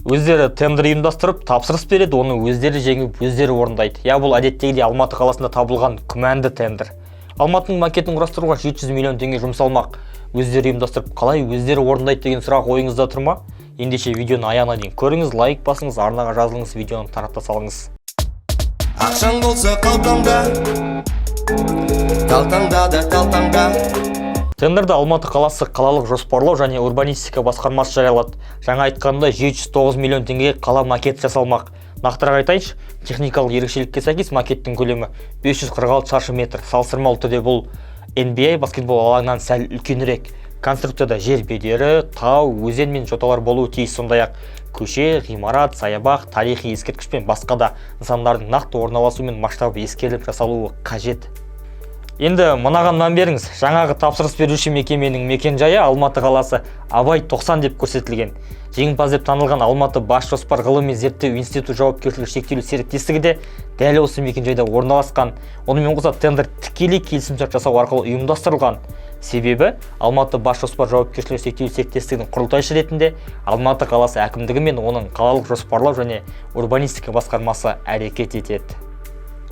Өздері тендер ұйымдастырып, тапсырыс береді, оны өздері жеңіп, өздері орындайды. Я, бұл әдеттегідей Алматы қаласында табылған күмәнді тендер. Алматының макетін құрастыруға 700 миллион теңге жұмсалмақ. Өздері ұйымдастырып, қалай өздері орындайды деген сұрақ ойыңызда тұр ма? Ендеше, видеоны аяғына дейін көріңіз, лайк басыңыз, арнаға жазылыңыз, видеоны тарата салыңыз. Ақшаң болса қалтаңда, қалтаңда да, қалтаңда. Тендерді Алматы қаласы қалалық жоспарлау және урбанистика басқармасы жариялады. Жаңа айтқанымдай, 709 миллион теңгеге қала макеті жасалмақ. Нақтырақ айтайыншы, техникалық ерекшелікке сәйкес макеттің көлемі 546 шаршы метр. Салыстырмалы түрде бұл NBA баскетбол алаңынан сәл үлкенірек. Конструкцияда жер бедері, тау, өзен мен жоталар болуы тиіс. Сондай-ақ көше, ғимарат, саябақ, тарихи ескерткіш пен басқа да нысандардың нақты орналасуы мен масштабы ескеріліп жасалуы қажет. Енді мынаған мән беріңіз: жаңағы тапсырыс беруші мекеменің мекен-жайы Алматы қаласы, Абай 90 деп көрсетілген. Жеңімпаз деп танылған Алматы бас жоспар ғылыми зерттеу институты жауапкершілігі шектеулі серіктестігі де дәл осы мекен-жайда орналасқан. Онымен қоса, тендер тікелей келісімшарт жасау арқылы ұйымдастырылған. Себебі Алматы бас жоспар жауапкершілігі шектеулі серіктестігінің құрылтайшы ретінде Алматы қаласы әкімдігі мен оның қалалық жоспарлау және урбанистика басқармасы әрекет етеді.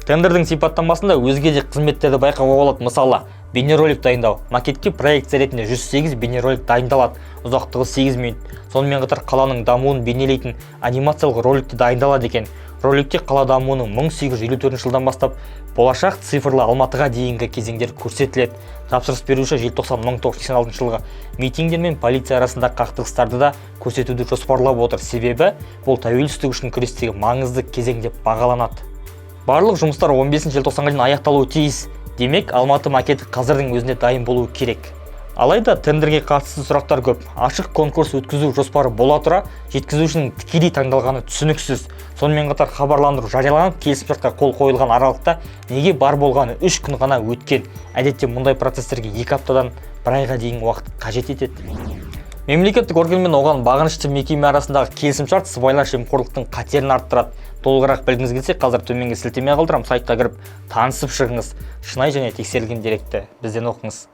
Тендердің сипаттамасында өзге де қызметтерді байқауға болады. Мысалы, бейнеролик дайындау. Макетке проекция ретінде 108 бейнеролик дайындалады, ұзақтығы 8 минут. Сонымен қатар қаланың дамуын бейнелейтін анимациялық ролик те дайындалады екен. Роликте қала дамуының 1854 жылдан бастап болашақ цифрлы Алматыға дейінгі кезеңдер көрсетіледі. Тапсырыс беруші желтоқсан 1986 жылғы митингдер мен полиция арасындағы қақтығыстарды да көрсетуді жоспарлап отыр. Себебі бұл тәуелсіздік үшін күрестегі маңызды кезең деп бағаланады. Барлық жұмыстар 15 желтоқсанға дейін аяқталуы тиіс. Демек, Алматы макеті қазірдің өзінде дайын болуы керек. Алайда тендерге қатысты сұрақтар көп. Ашық конкурс өткізу жоспары бола тұра, жеткізушінің тікелей таңдалғаны түсініксіз. Сонымен қатар, хабарландыру жарияланып, келісімшартқа қол қойылған аралықта неге бар болғаны 3 күн ғана өткен? Әдетте мұндай процестерге 2 аптадан бір айға дейін уақыт қажет етеді. Мемлекеттік орган мен оған бағынышты мекеме арасындағы келісімшарт сыбайлас жемқорлықтың қатерін арттырады. Толығырақ білгіңіз келсе, қазір төменге сілтеме қалдырамын, сайтқа кіріп, танысып шығыңыз. Шынайы және тексерілген деректі бізден оқыңыз.